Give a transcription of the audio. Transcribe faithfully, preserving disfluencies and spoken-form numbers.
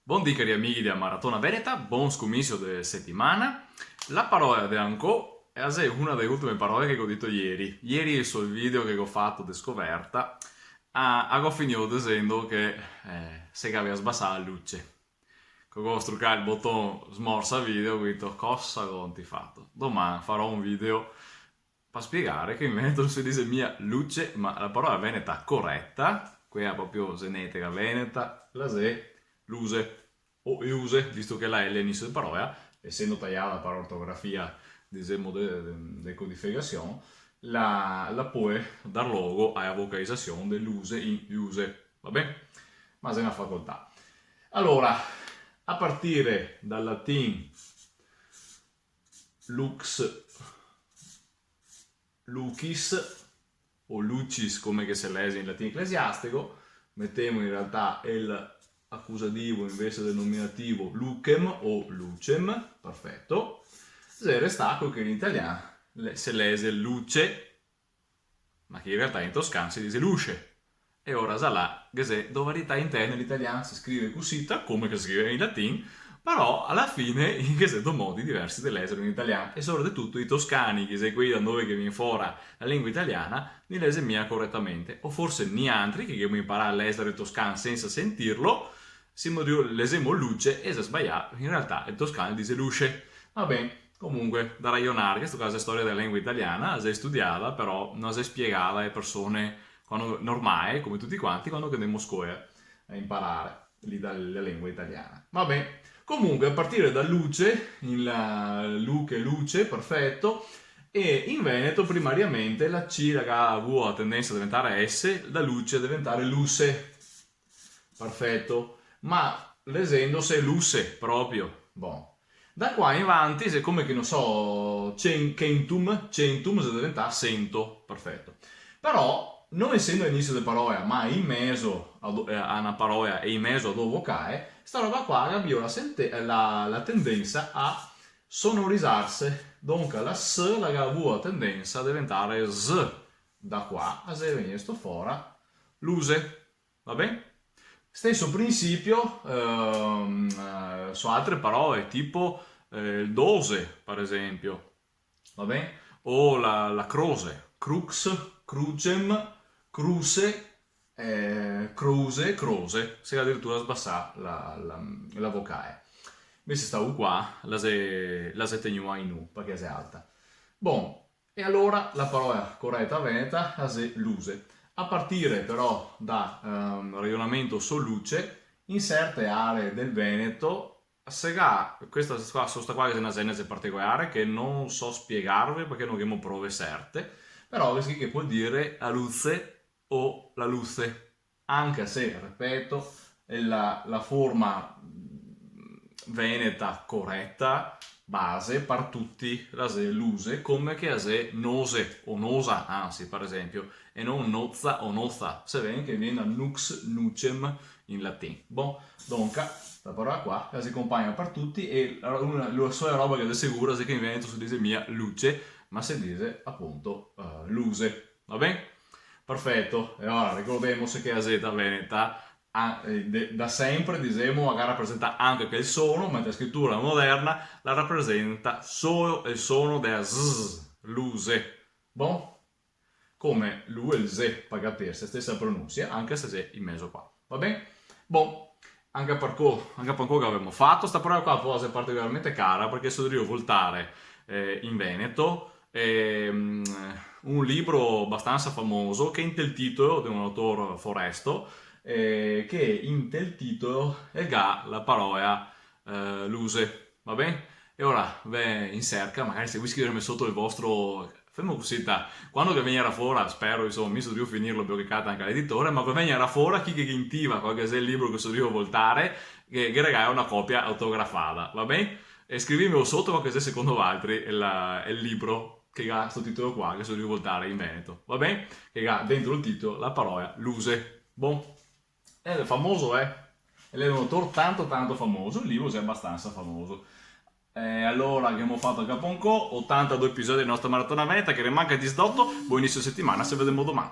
Bondì, cari amighi dea Maratona Veneta, bon scominsio de setimana. La parola de ancò xe una de le ultime parole che go dito ieri. Ieri sul video che go fato de scoverta, a, a go finìo dixendo che, eh, se gavea sbasà la luce. Co go strucà el boton smorsa video, go dito: "Cosa go fato?" Doman farò un video par spiegare che in veneto no se dixe mia luce, ma la parola veneta coreta, quea proprio xenetega veneta, la xe luse o iuse, visto che la L xe a inisio de parola, esendo taiada par ortografia, dixemo, de, de, de codificasion, la, la pol dar logo a la vocalizasion de luse in iuse, va ben? Ma xe na facoltà. Alora, a partire dal latin lux, lucis o lucis, come che se lexe in latin eclesiastico, metemo in realtà el acusativo invese del nominativo lucem o lucem, perfeto. Xe restà co che in italian le-, se lexe luce, ma che in realtà in toscan se dixe lusce. E ora, za là, ghe xe do varietà interne, l'italian se scrive cusita, come che se scrive in latin, però a la fine ghe xe do modi diversi de lexerlo in italian, e sopratuto i toscani, che xe quei da dove che vien fora la lengua italiana, no i lexe mia coretamente, o forse nialtri, che ghemo inparà a lexer el toscan sensa sentirlo, semo drio, lexemo luce e xe sbalià, in realtà el toscan el dixe lusce. Va ben, comunque, da rajonar, che sto caso xe storia dela lengua italiana, la xe studiada, però no la xe spiegada a le persone quando, normale, come tuti quanti, quando che ndemo a scola a inparare lì da, la lengua italiana. Va ben, comunque, a partire da luce, in la, luche, luce, perfeto, e in veneto primariamente la C la ga avuo la tendensa a deventare S, da luce a deventare luse. Perfeto. Ma lexendose luse, proprio. Bon. Da qua in vanti, xe come che, no so, cen-, centum, centum xe deventà sento. Perfeto. Però, no esendo a inisio de parola, ma in mezo a do-, eh, a na parola e in mezo a do vocale, sta roba qua ga bio la sente-, la, la tendensa a sonorizarse. Donca la S la ga avuo la tendensa a deventare Z. Da qua, a xe vegnesto fora luse. Va ben? Steso prinsipio, ehm, eh, su altre parole, tipo, eh, el doxe, par exenpio. Va ben? O la, la croxe, crux, crucem, cruse, eh, cruse, crose. Se ga adiritura sbasà la, la, la vocale. Invese sta U qua, la xe, la xe tegnua in U, parché la xe alta. Bon, E alora la parola coreta veneta la xe luse. A partire però da, ehm, rajonamento so luce, in serte aree del Veneto se ga, questa qua, so sta qua che xe na xenese particolare, che no so spiegarve parché no ghemo prove serte, però che, che pol dire la luce o la luce. Anca se, ripeto, la, la forma, mm, veneta coreta, base, par tuti, la xe luse, come che la xe nose o nosa, ansi, par exenpio, e no noza o noza, se vede che vien da nux nucem in latin. Bon, donca, sta parola qua, la se conpagna par tuti, e la, una, la sola roba che xe segura xe che in veneto se dixe mia luce, ma se dixe, apunto, eh, luse. Va ben? Perfeto. E ora ricordemose che la zeta veneta, a, eh, de, da sempre, dixemo, la ga rapresentà anca quel sono, mentre la scritura moderna la rapresenta solo el sono dela z, luse. Bon? Come lu e el ze, par capirse, stesa pronunsia, anca se xe in mezo qua. Va ben? Bon, anca par co, anca par co che gavemo fato, sta parola qua po xe particolarmente cara, parché so drio voltare, eh, in veneto, ehm, un libro bastansa famoso, che inte el titolo, de un autor foresto, eh, che inte el titolo el ga la parola, eh, luse. Va ben? E ora ve in serca, magari se volì scriverme soto el vostro, femo cusì, ta, quando che vegnerà fora, spero, insoma, mi so drio finirlo, parché cata anca l'editore, ma che vegnerà fora, chi che ghe intiva qual che xe el libro che so drio voltare, ghe, ghe regalo na copia autografada, va ben? E scrivimelo soto qual che xe secondo valtri el, el libro che ga sto titolo qua, che so drio voltare in veneto, va ben? Che ga dentro el titolo la parola luse. Bon. Eh, famoso, eh? El xe un autor tanto, tanto famoso, el libro xe abastansa famoso. Eh, alora, che gavemo fato anca par co, otantadó episodi dela nostra maratona veneta, che ne manca disdoto, bon inisio setimana, se vedemo doman.